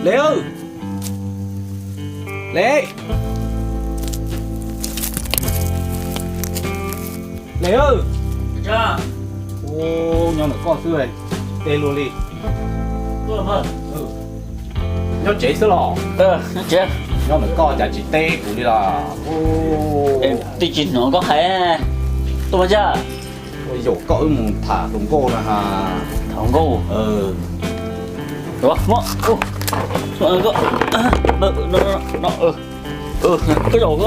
Lis, Lis, Lis, nyob ntawm koj xwb, teb luaj li. Nyob tsev xwb los? Nyob ntawm koj cas tsis teb kuv li los? Twb tsis hnov koj hais, tuaj mas. Yaum koj wb mus tham hluas nkauj na ha. Tham hluas nkauj? Koj zaum,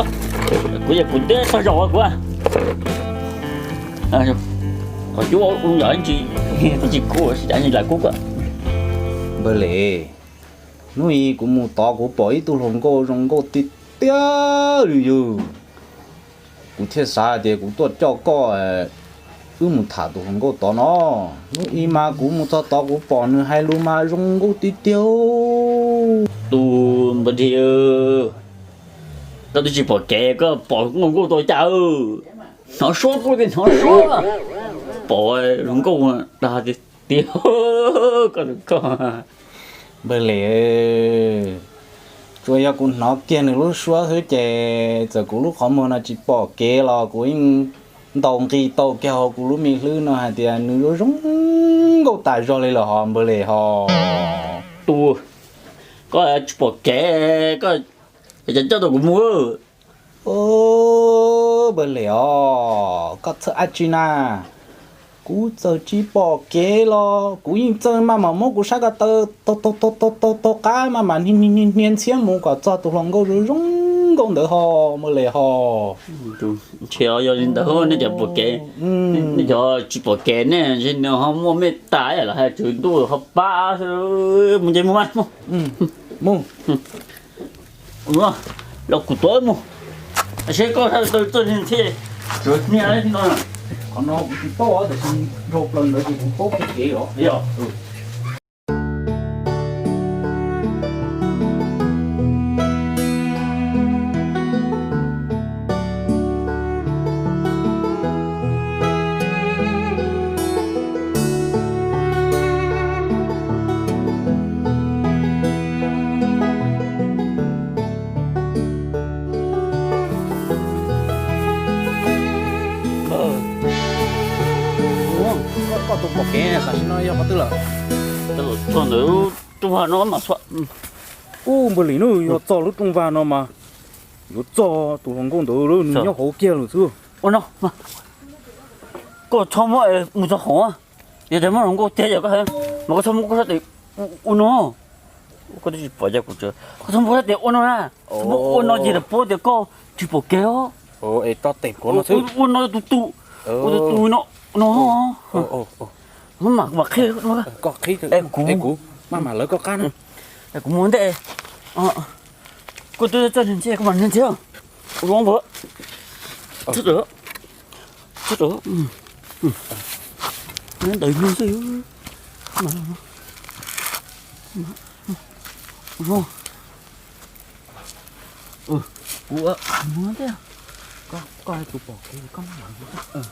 kuv, kuv teb txog zaum kuv. Qhov cub ua yam tsis, tsis kub, lam kub koj. Npawg Lis, hnub i kuv mus tod kuv pom ib tug hluas nkauj zoo nkauj tiag tiag li yog. Kuv thiaj xav hais tias kuv tuaj coj koj wb mus tham tus hluas nkauj tod no. Hnub i mas kuv mus txog tod kuv pom nws hais lus mas zoo nkauj tiag tiag. Tus npawg Dhia, koj twb tsis pom kev koj pom nkauj nkauj tau cas? Hnov suab kuj tias hnov suab, pom hluas nkauj dag tiag tiag koj tus koj. Npawg Lis, tsuas yog kuv hnov kiag nws lub suab xwb ces txawm kuv lub qhov muag no tsis pom kev los kuv yeej ntaus nqi tau kiag hauv kuv lub me hlwb no hais tias nws zoo zoo nkauj tas zog li lawm hos npawg Lis hos. Tus, koj tsis pom kev, koj coj tau kuv mus. Npawg Lis os, koj txhawj dab tsi na? Kuv txawm tsis pom kev los kuv yeej txawj maj mam muab kuv sab ko taw taug taug taug taug qab maj mam hnia hnia hnia ntxhiab mus kom txog tus hluas nkauj zoo zoo nkauj ntawd hos npawg Lis hos. Ntshe yog li ntawd nej cov pom kev, nej cov tsis pom kev nej ntshe nws ho muaj mej tas los hais tswv ntuj ho pab xwb. Mus ces mus mas, mus. Los kuv tuav mus, seb koj txawj ntxhiab tswv hnia li no. Qhov no kuv tsis paub tiam sis dhau plaws ntawd ces kuv paub kev kev os. Koj tus pom kev tam sim no yog qhov twg lawm? Txog ntawm lub rooj vag no mas xwb. Ub, npawg Lis, nws yog txog lub rooj vag no mas yuav txog tus hluas nkauj ntawd lawm, nws nyob hauv kiag lawm xwb. Ua no, koj txhob muab mus txog hauv, yog tias muaj hluas nkauj tiag ces koj, mas koj txhob muab koj sab tes ua no. Koj twb tsis pom cas kuv tseem, koj txhob muab koj sab tes ua no na, txhob muab ua no ces lawv paub tias koj tsis pom kev os. Ua no tus tus, ua tus tus no, no. Maj mam qhib, kuv maj mam lawv koj qab na. Kuv mus ntej, koj twb txawj ntxias koj mam ntxias. Ua zoo npawg, txhob rawm, txhob rawm, ntawd yug xwb. Kuv mus ntej, koj tus pom kev koj maj mam.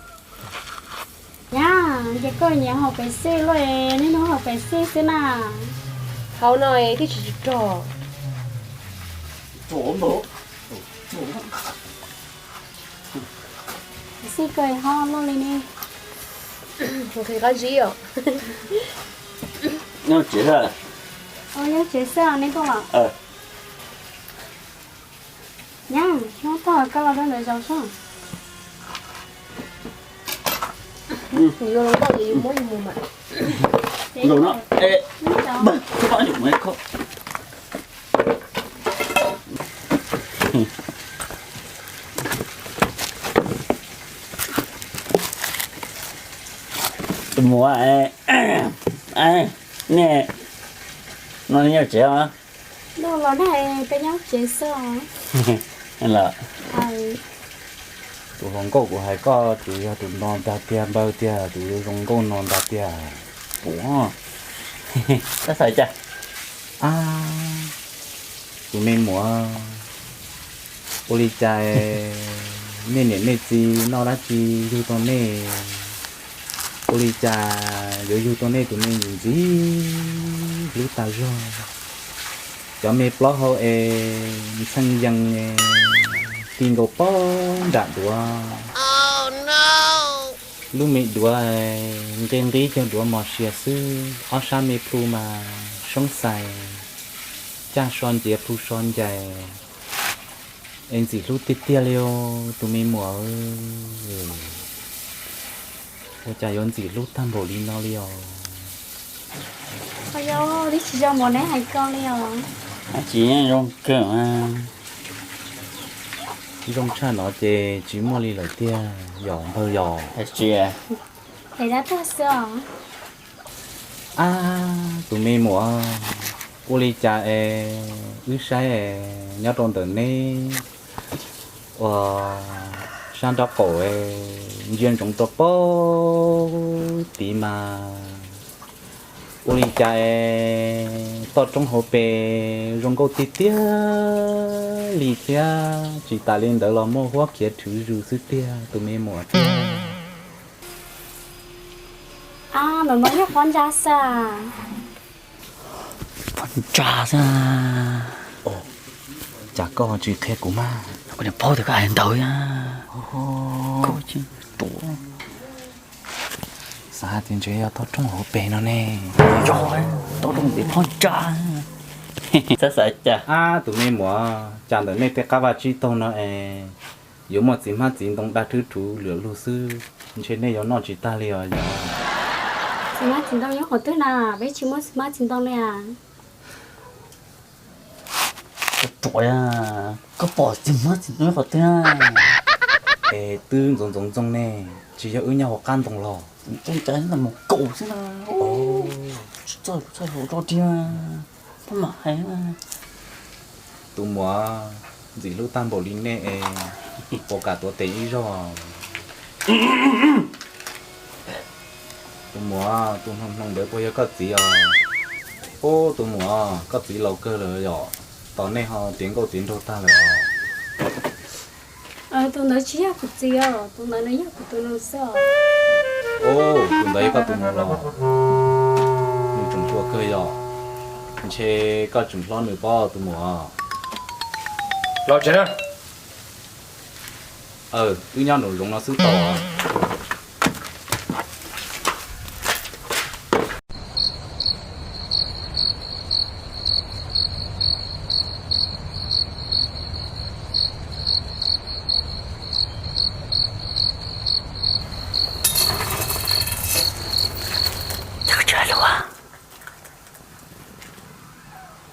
Nyab, ces koj nyiam haus pes xij luaj, niaj hnub haus pes xij xwb na. Haus no thiaj tsis tsis rog. Pes xij koj ho luaj li ne. Nqhis qab zib os. Nyob tsev xwb. Nyob tsev xwb os, neb tuaj los? Nyab, nyob tag koj los rau ntawd zaum soj. Yus los nkauj ces yus muab yus mus mas. Zaum no, e, npawg, koj pab yus mus e koj. Tus muam, nej, no nyob tsev os? Los nyob tsev xwb os. Tus hluas nkauj kuv hais koj tsuas yog tus no ntag tiag npawg tiag, tus zoo nkauj no ntag tiag. Kuv, koj xav cas? Tus me muam, ua li cas nej niam nej txiv noj dab tsi yug tau nej? Ua li cas yuav yug tau nej tus me ntxim ntxim hlub tas zog? Cov me plaub hau es ntxhee yees, ti nkaus pog nram duav. Lub me duav nqi nqib cog duav mos sia xwb, ob sab me plhu mas soob xais, caj so nciav plhu so ncais. Es ntxim hlub tiag tiag li os tus me muam. Ua cas yuav ntxim hlub tag npaum li no li os? Yog tib tsis zoo npaum neb hais ko li os. Tsis zoo kawg. Zoo tshaj no ces tsis muaj li lawm tiag yom npawg yom? Tsis. Es dab tuag xwb os. Ab, tus me muam, ua li cas es wb saib nyob rau ntawm neb ua sab nraub qaum ntsia ntsoov rau pab tid mas ua li cas es toj roob hauv pes zoo nkauj tiag tiag li thiab, tsis tas li ntawd los muaj huab khiav rhwv zus xwb tiag tus me muam tiag. Ab, ntawm no yog phab ntsa xwb. Phab ntsa xwb. Cas koj tsis qhia kuv mas? Kuv niam paub tias koj hais ntawd. Koj tsis tuav. Xav hais tias ntshe yog toj roob hauv pes no ne. Yog, toj roob pem phab ntsa. Xav xav cas? Ab, tus me muam, cas ntawm nej tej qab vaj tsib taug no es yuav muaj txiv hmab txiv ntoo dag thwb rhuv lwam lug xwb, ntshe nej yuav noj tsis tag li os yom? Txiv hmab txiv ntoo nyob qhov twg na? Peb tsis muaj txiv hmab txiv ntoo li as. Koj ruam, koj pom txiv hmab txiv ntoo nyob qhov twg? Es twb ntxoov ntxoov ntxoo ne, tsis yog wb nyob hauv qab ntoo los? Mus kaum xwb na. Tsis txawj txhawj hauv rau tiag. Pab mam hais. Tus muam, ntxim hlub tag npaum li nej es puas kam tuav tes ib zaug? Tus muam, tus hnoos hnoos ntawd puas yog koj txiv os? Ub, tus muam, koj txiv laus kawg lawm yom, tos nej ho tiav nkauj tiav nraug tag lawm os. Tus ntawd tsis yog kuv txiv os, tus ntawd nws yog kuv tus nus xwb os. Ub, tus ntawd yog koj tus nus los? Nws tseem hluas kawg yom, ntshe koj tseem hlob nws pob tus muam. Los tsev na. Aw, wb nyob nraum zoov no xwb tau.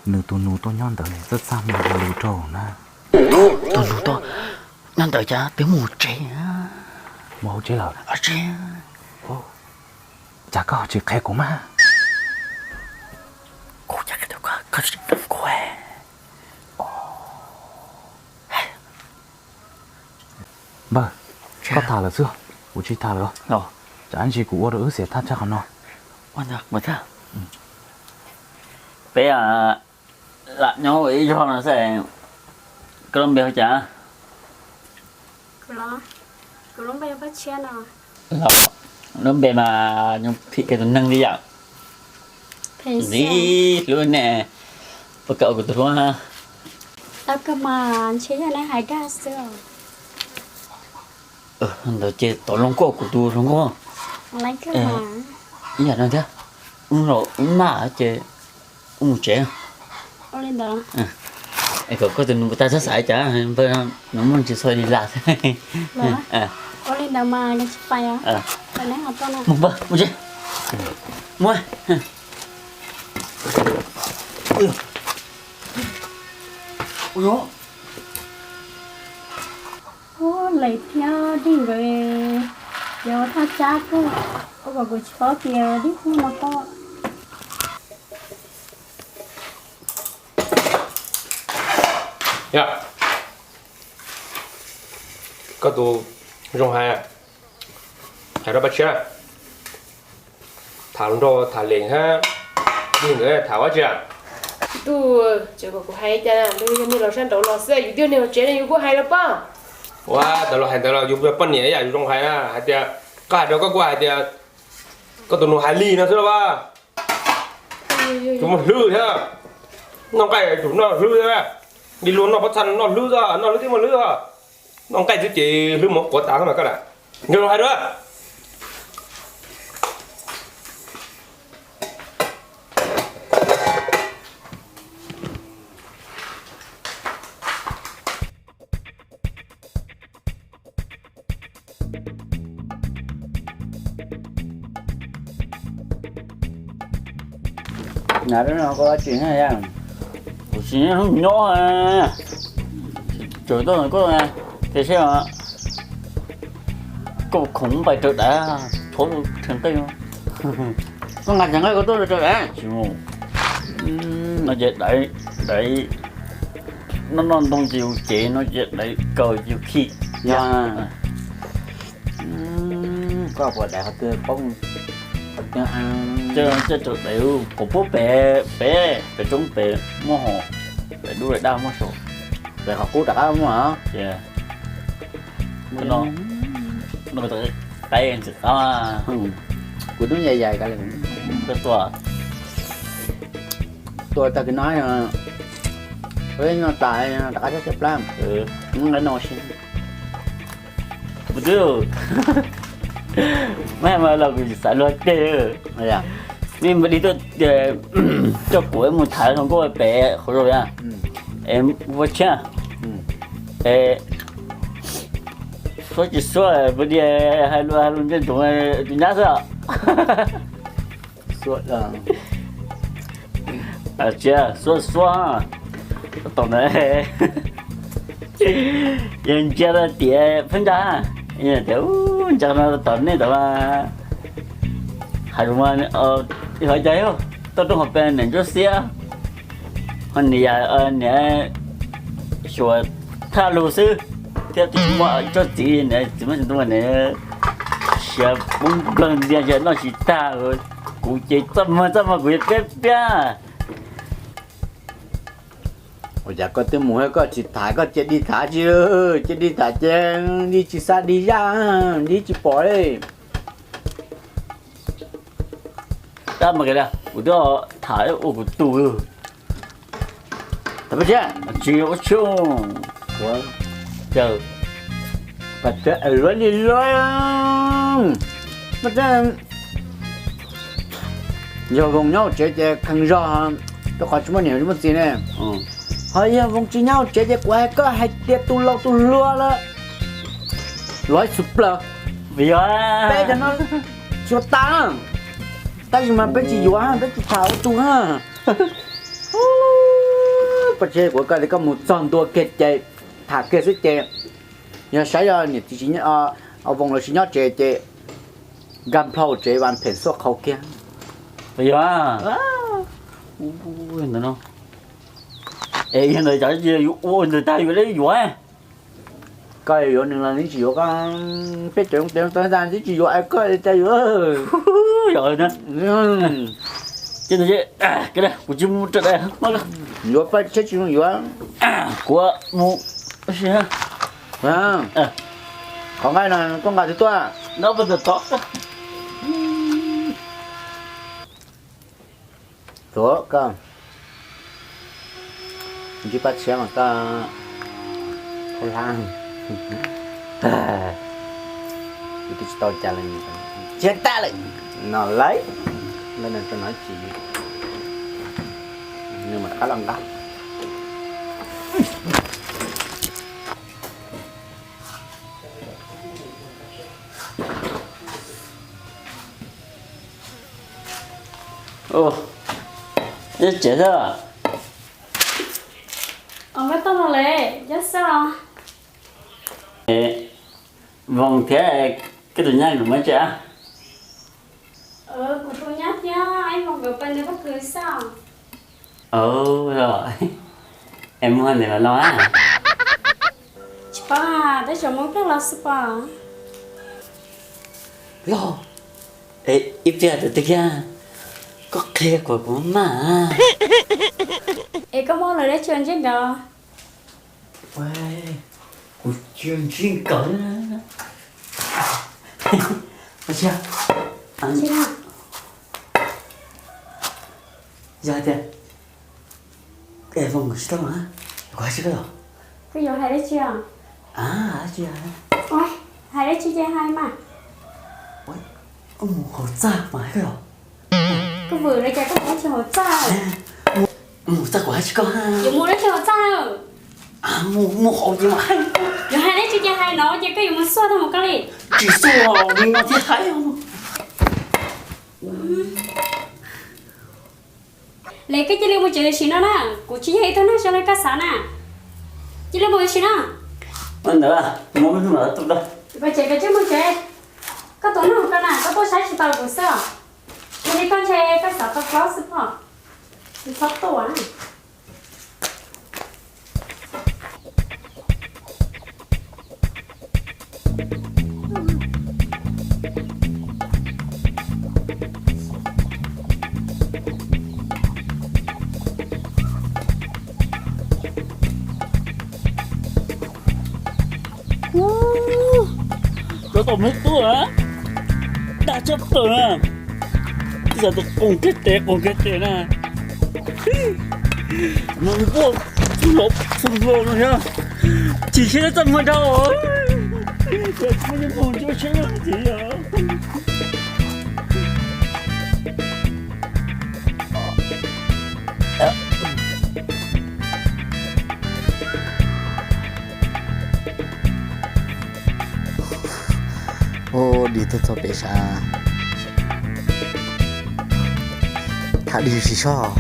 Nws tus nus tuaj nyob ntawd txaj txaj muag ua lus rau na. Tus nus tuaj nyob ntawd cas twb mus tsev. Mus hauv tsev lawm? Tsev. Cas koj tsis qhia kuv mas? Kuv cas qhia kuv? Npawg, koj tham lawm xwb, kuv tsis tham lawm. Tsam ntsis kuv ua rau wb xiam thaj tsam qhov no. Peb lam nyob ua ib zog no xwb, koj lub npe hu cas? Lub npe mas nyob phim kiag tus neeg li yam. Ntxim hlub ne, puas kam ua kuv tus hlub? Tau kawg mas, ntshe yog neb hais dag xwb. Ntawd ces tau loo koj kuv tus hluas nkauj. Ib yam no thiab, wb los wb maj ces wb mus tsev. Es kom koj tus nus tag txhob xav cas, npawg no muaj ntsis txhua li las. Mus npawg, mus tsev. Mus. Lawv thiab Dij nkawd yuav thaj tsam kawg, ua kom kuv tsis paub tias Dij tuaj no pob. Yog koj tus zoo hais, hais rau Paj Tshiab tham nrog tham lees hab, Dij nkawd tham ua tsi? Tub, tseem kom kuv hais cas, yog nej los sab nraud los xwb, yus twb yog neeg hauv tsev ne, yus kuj hais rau pob. Ua ntawd los hais ntawd los yus yog poj niam ib yam yus zoo hais na, hais tias koj hais rau koj kuj hais tias koj tus nus hais li no xwb los as. Tsis muaj hlwb thiab. Noj nqaij tsum noj hlwb, li luag noj pob txha noj hlwb, noj hlwb thiab muaj hlwb. Noj nqaij xwb ces hlwb mus quav tas mas koj na. Yog hais dua. Nav no koj tsis, kuv tsis nyob, tsuas tuaj koj, tias seb koj khoom pais raws daim, tshuav theem nqaij, koj nqa theem nqaij koj tuaj raws daim. No ces daim, daim, noj noj ntoo ces yus cev, no ces daim kaus ces yus khi. Koj puas daim qhov twg poob, qhov twg, coj raws daim, kuv pub pem, pem, pem roob pem muaj hos, daim dub daim daj muaj saum, pem qhov qub rov qab muaj. Ces no, no qaib ntxim qab. Kuv hnub yais yais koj tua, tua tag kis no, no tas rov qab sab sab plab, nqa no si. Kuv twb, maj mas los kuv xav luag teg. Mej npaj li tuaj coj kuv mus tham hluas nkauj pem qhov zoo, es ua tshiab, es suab tsis suab npaj li hais lus, hais lus ntsia ntsoov tus nyab xwb. Tsis suab suab, tom na, yog ntsia rau tias pheej ntsa, tias ntsa no tom nej tom, hais lus, hais cas toj roob hauv pes niam ntsuab xiab, ho niam, niam xyuas thaj lug xwb, thiab tsis muaj tsob txiv, niam txiv muab tsis ntuj niam siav poob nplawg ntiag, noj tsis tag. Kuv ces txaj muag txaj muag kuv piab piab. Ua cas koj twb mus koj tsis tham, koj cia li tham tsis, cia li tham ces li tsis xav dig zaj, li tsis pom li. Tab mas kuv twb tham ua kuv tus, tsis ua tsis, ua li luaj, yog Voos nyob hauv tsev ces kheev zog, rau qhov tsis muaj niam tsis muaj txiv ne. Ho yog Voos tsis nyob hauv tsev ces kuv hais koj hais tias tus laus tus hluas lawm, lov ib xus plaws, peb cov no tsis ua tas, tab sis mas peb tsis yuav, peb tsis tham ua tus na. Pab tsev kuv koj tias koj mus txog ntua kiag ces tham kiag xwb ces, yog saib yog niam txiv tsis, Voos lawv tsis nyob tsev ces nkag nplho tsev vas phem xuaj qhau kiag. Yog ntawd no, es yog ntawd cov yuav ua ntawd tag yuav li yuav. Koj yuav nws los nws tsis yuav koj, peb cov zoo tes zoo taw tas nws tsis yuav es koj cas yuav. Yog, kuv tsis mus rau daim, yuav pab tsheb tsis yuav, kuv mus. Qhov nqaij no koj nqa twg tuaj? Tuav koj ntsib pab tshiab mas koj khaub hlab, kuv twb tsis tau cas li, tshiab tag lawm no lauj. Nqa no rau no tsis, nws mas rov qab los nqa. Nyob tsev xwb. Koj tuaj no le, nyob xwb os. Voos thiab koj tus nyab nkawd muaj tsev a? Kuv tus nyab thiab Voos nkawd pais nrog pob kws xwb. Es muaj ntawm los los a? Tsis paub, tab sis muaj kawg los xwb pob. Los, ib pliag tus twg kiag, koj qhia kuv kuv maj maj. Es koj muaj lus dab tsi ntsib nkawd? Kuv tsis ntsib nkawd. Yog tias Es Foom, kuv tsis tau na, kuv hais tsis koj los? Koj yuav hais dab tsi os? Tsis hais. Hais dab tsi ces hais mas. Mus hauv txaj mas hais koj los? Koj vwm li cas koj mus dab tsi hauv txaj? Mus txaj kuv hais tsis koj ha. Yuav mus dab tsi hauv txaj? Mus hauv ces mas hais. Yuav hais dab tsi ces hais no ces koj yuav mus xuaj tag mus koj li. Tsis xuaj, nim no thiaj hais. Li koj cia li mus tsev tam sim no na, kuv tsis yog ib tug neeg zoo li koj xav na. Cia li mus tam sim no. Ntawd, mus hnub no tu da. Koj tsev koj tsis mus tsev, koj tus neeg ko na koj tuaj saib tsis taus kuv xwb os. Yog li koj ntshe koj xav tau plaub xwb pob, tsis txhob tuaj na. Cov tom mub tub a, dag tshaj plaws na. Ib yam tus qoom kiag tes qoom kiag tes na. No nws kuj los txog los no thiab, chim siab txaj muag dhau. Yog tsis muaj yeej mus ntsib seb yog. Ub, dig tag txog pem sab, tham dig tsis soj.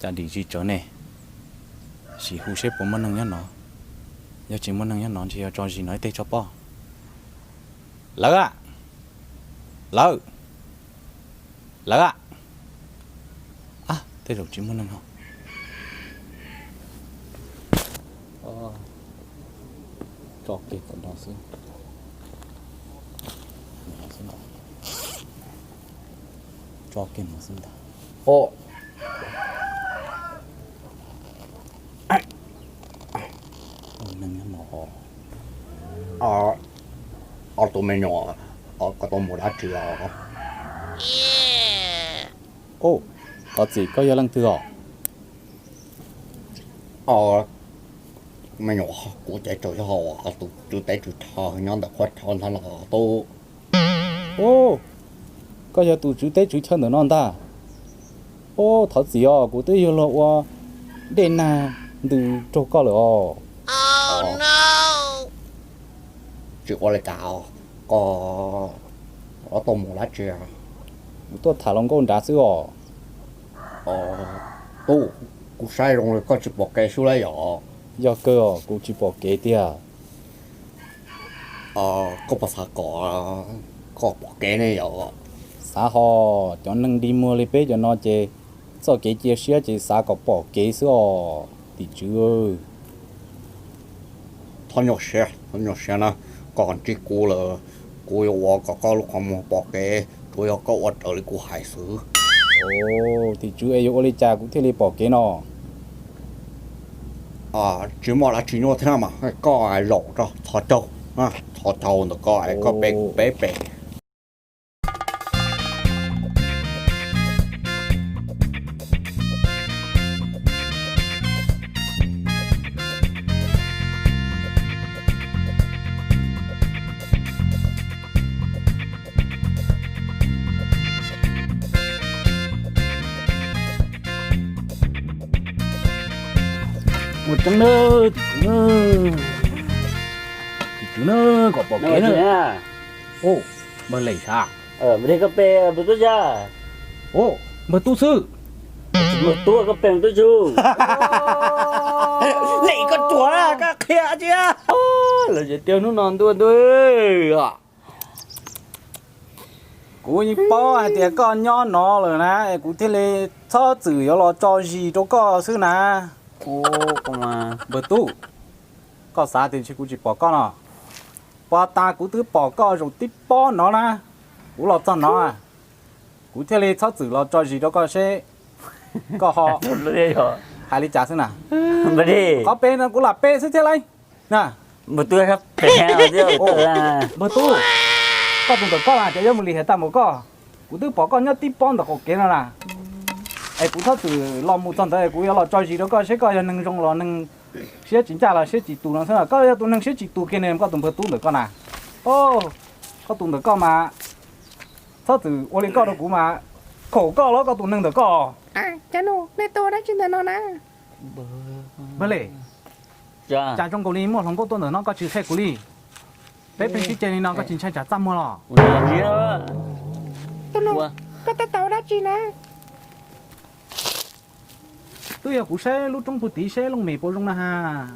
Cas dim tsis tsawv ne? Sim hu seb puas muaj neeg nyob no. Yog tsis muaj neeg nyob no ntshe yuav tso zis no ib teg tso pob. Lawv a, lawv, lawv a. Tej zaum tsis muaj neeg ho. Tso kiag tom no xwb. Tso kiag no xwb ntag. Ob tug me nyuam, koj tuaj mus dab tsi os? Thov txim, koj yog leej twg os? Me nyuam, kuv ces tseem yog tus tswv teb tswv chaw nyob ntawm qhov chaw ntawd los tub. Koj yog tus tswv teb tswv chaw ntawm no ntag. Thov txim os, kuv twb yuav luag ua dej nag ntws raug koj lawm os. Tsis ua li cas, koj tuaj mus dab tsi? Kuv tuaj tham hluas nkauj nrad xwb os. Tub, kuv saib zoo li koj tsis pom kev xwb lauj yom. Yog kawg os, kuv tsis pom kev tiag. Koj puas xav kom koj pom kev ne yom? Xav hos, cov neeg dig muag li peb cov no ces txoj kev cia siab ces xav kom pom kev xwb os tim tswv. Txhob nyuaj siab, txhob nyuaj siab na, koj ntsib kuv lawm, kuv yuav ua kom koj lub qhov muag pom kev, tsuas yog koj ua raws li kuv hais xwb. Tim tswv es yuav ua li cas kuv thiaj li pom kev no? Tsis muaj dab tsi nyuaj thiab mas, koj zaum rau txhos caug, txhos caug ntawm koj es koj pem kuv pem pem. Mus tseeb nawb, tim tswv na, kom pom kev na. Npawg Lem sav? Npawg Tub, koj pem Tub Tsug. Lem koj ruam, koj qhia tsi. Lawv tias hnub no ntuj ntuj. Kuv yeej paub hais tias koj nyob no lawm na, es kuv thiaj li txhob txwm yuav los tso zis rau koj xwb na. Npawg Tub, koj xav tias ntshe kuv tsis pom koj no? Puag ta kuv twb pom koj zaum tib pob no na. Kuv los txog no, kuv thiaj li txhob txwm los tso zis rau koj seb koj ho hais li cas xwb na. Qhov pem no kuv lam pe xwb thiab lauj. Npawg Tub, koj tus ntawm koj mas cov yuav mus lim hiam tag npaum koj. Kuv twb pom koj nyob tib pob ntawm qaum kev no na. Es kuv Txhob Txwm los mus txog ntawd kuv yuav los tso zis rau koj seb koj yog neeg zoo los neeg siab tsis ncaj los siab tsis tus no xwb. Koj yog tus neeg siab tsis tus kiag ne, koj tus npawg tub ntawm koj na. Koj tus ntawm koj mas, Txhob Txwm ua li koj rau kuv mas, khaum koj los koj tus neeg ntawm koj. Cov nus, nej tuaj dab tsi ntawm no na? Npawg Lis, cas zoo nkaus li muaj hluas nkauj tuaj ntawm no koj tsis qhia kuv li? Peb pheej sib ceg li no koj tsis ntshai tsam txaj muag los? Koj tab tom ua dab tsi na? Twb yog kuv saib lub roob puag tid seb looj mem puas zoo na has.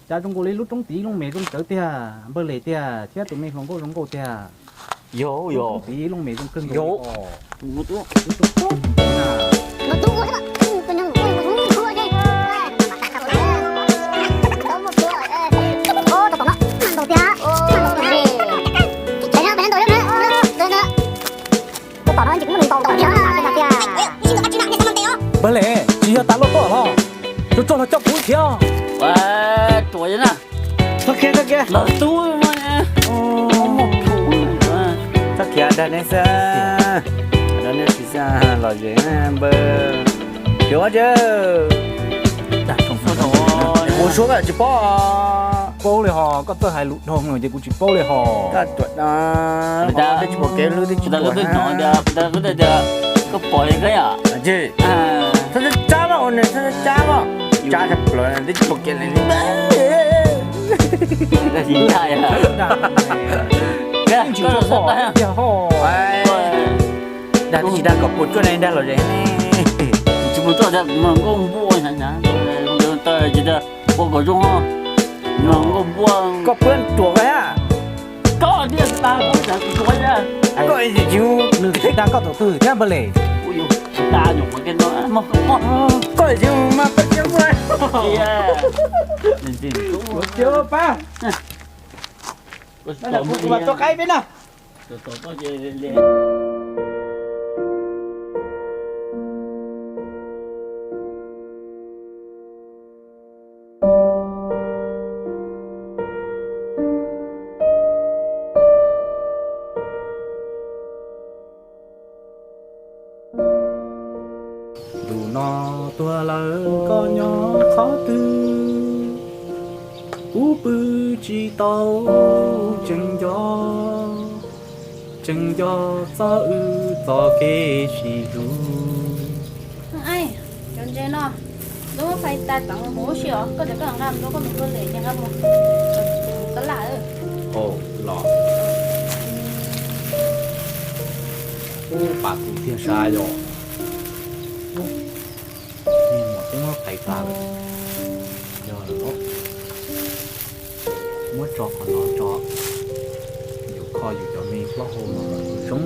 Cas zoo nkaus li lub roob tid looj mem zoo tsawv tiag, npawg Lis tiag, thiab tus me hluas nkauj zoo nkauj tiag. Yog, yog. Lub roob tid looj mem zoo kawg nkaus. Npawg Lis, tsis yog tas luaj tuaj los, tsuag tsuag los coj kuv thiab. Txhob khiav, txhob khiav. Txhob khiav, dag neb xwb. Dag neb tsis xav los ze npawg. Yuav ua tsi? Ua suab koj tsis paub. Paub li ho, koj txawj hais lus dhau ces kuv tsis paub li ho. Koj tuam no, tsis pom kev hlwb twb tsis tuam. Koj pom li koj yom? Txhob txab los, txhob txab los, txhob txab los. Txhob txab tshaj plaws twb tsis pom kev li. Dag twb tsis dag kom puas tsuaj ne, dag los ze ne. Tsis mus txog tias nkauj npuaj hnyav hnyav, tsis tias ua kom zoo, nkauj npuaj. Koj puab ruam koj thiab. Koj thiaj tas kuv xav kuv tuav thiab. Koj tsis hu nws thiaj dag koj tus twg thiab npawg Lis. Koj tsis hu mas peb tsis hu. Pab. Kuv mas tso qaib peb na. Ntu no tuag lawm koj nyob qhov twg? Kuv pw tsis tau, tseem nco, tseem nco txog wb txoj kev sib hlub. Cov ntses no, lub fais tas tod mus ua si os, koj tias koj nqa mus rau koj tus npawg Lis ces nqa mus rau tus kab laj. Los, ub, pam kuv tiag sas yom. Niag muam twb muab fais tas lawm. Yog lawm los, muab tso qhov no tso, yus kho yus cov me plaub hau no kom zoo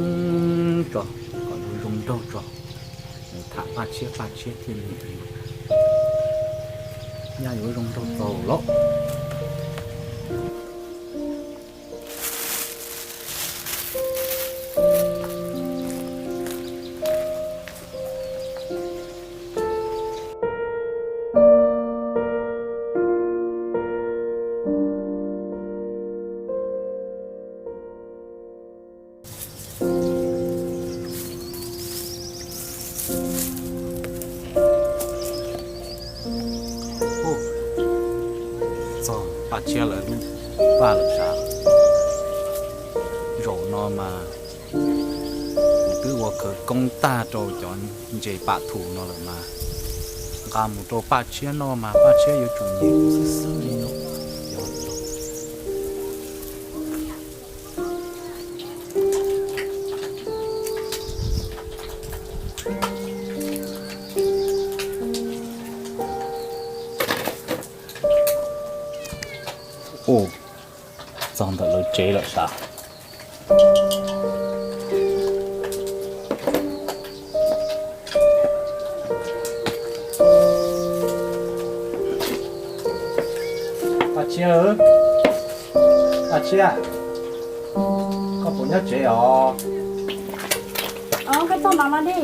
tso, kom zoo zoo nraug tso, mus tham Paj Tshiab, Paj Tshiab thiaj li nyaj yuav zoo nraug txaus lauj. Txog Paj Tshiab lawv lub vaj lawm sav. Zaum no mas kuv twb ua khawv koob tag rau cov ntses pam thum no lawm mas, nqa mus rau Paj Tshiab noj mas Paj Tshiab yuav tsum nyiam kuv xwb xwb li no. Ub, txog ntawm lawv tsev lawm sav. Paj Tshiab, Paj Tshiab, koj puas nyob tsev os? Koj txog no no di.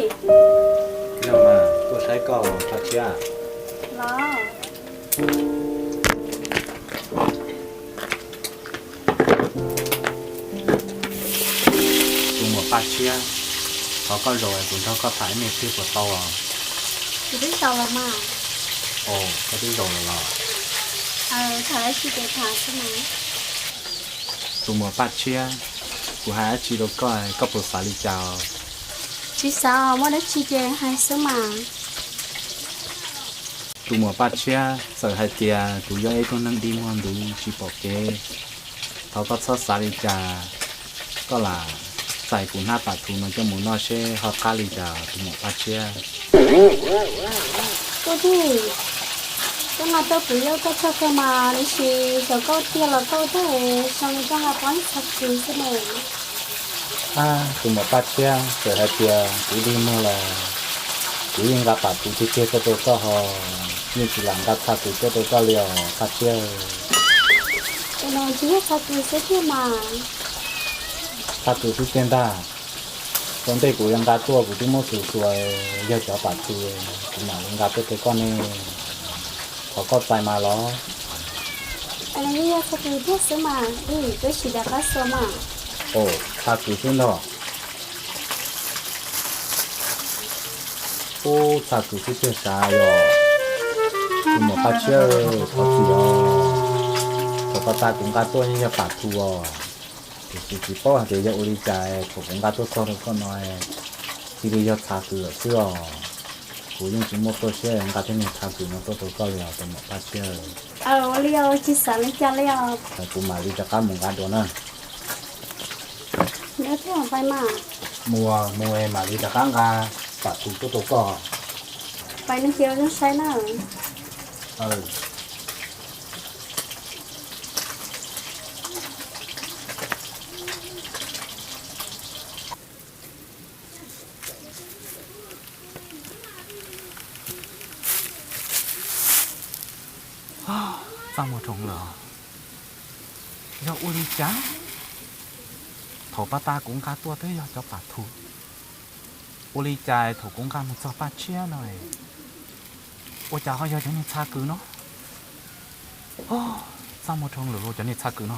Yog mas, tuaj saib koj Paj Tshiab. Los. Tus muam Paj Tshiab, Thov koj zaum es kuv nrog koj tham ib me pliag puas tau os? Kuv twb zaum los mas. Ov, koj twb zaum lawm los? Tham dab tsi ces tham xwb mas. Tus muam Paj Tshiab, kuv hais dab tsi rau koj, koj puas xav li cas? Tsis xav, muaj dab tsi ces hais xwb mas. Tus muam Paj Tshiab, txawm hais tias kuv yog ib tug neeg dig muag ntuv tsis pom kev, thov koj txhob xav li cas, koj lam txais kuv hnab pam thuv no coj mus noj seb ho qab li cas tus muam Paj Tshiab. Koj thiab, koj nqa tuaj kuv yuav koj txog kawg mas, tiam sis xyov koj tiag los koj ua tag, zoo li koj nqa pob txha kws xwb ne. Tus muam Paj Tshiab, txawm hais tias kuv dig muag los kuv yeej nqa pam thuv tiag tiag tuaj rau koj ho, yeej tsis lam nqa txha kws tuaj rau koj li os Paj Tshiab. Tsis yog txha kws xwb tiag mas. Txha kws xwb tiag ntag. Ua ntej kuv yuav nqa tuaj kuv twb muab xuas xuas yog cov pam thuv, kuv mam li nqa tuaj rau koj ne. Thov koj txais mas los. Yog txha kws tiag xwb mas, twb tsis rov qab xuas mas. Txha kws xwb ntag. Ub, txha kws xwb tiag sav yog. Tus muam Paj Tshiab, thov txim os. Thaum koj xa kuv nqa tuaj yeej yog pam thuv os. Tiam sis tsis paub hais tias yog ua li cas thaum kuv nqa tuaj txog rau koj no cia li yog txha kws lawm xwb os. Kuv yeej tsis muaj txoj sia nqa tej niag txha kws no tuaj rau koj li os tus muam Paj Tshiab. Ua li os, tsis xav li cas li os. Kuv mam li rov qab mus nqa dua na. Mus, mus mam li rov qab nqa pam thuv tuaj rau koj. Pais no ces zoo saib na. Txaj muag roo lawm. Yog ua li cas thaum pas tas kuv nqa tuaj twb yog cov pam thuv, ua li cas thaum kuv nqa mus txog Paj Tshiab no ua cas ho yog cov niag txha kws no? Txaj muag roo lawm los cov niag txha kws no.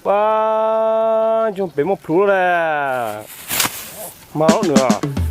Pab, ntsoo pem muaj plhuav lawm. Mas nws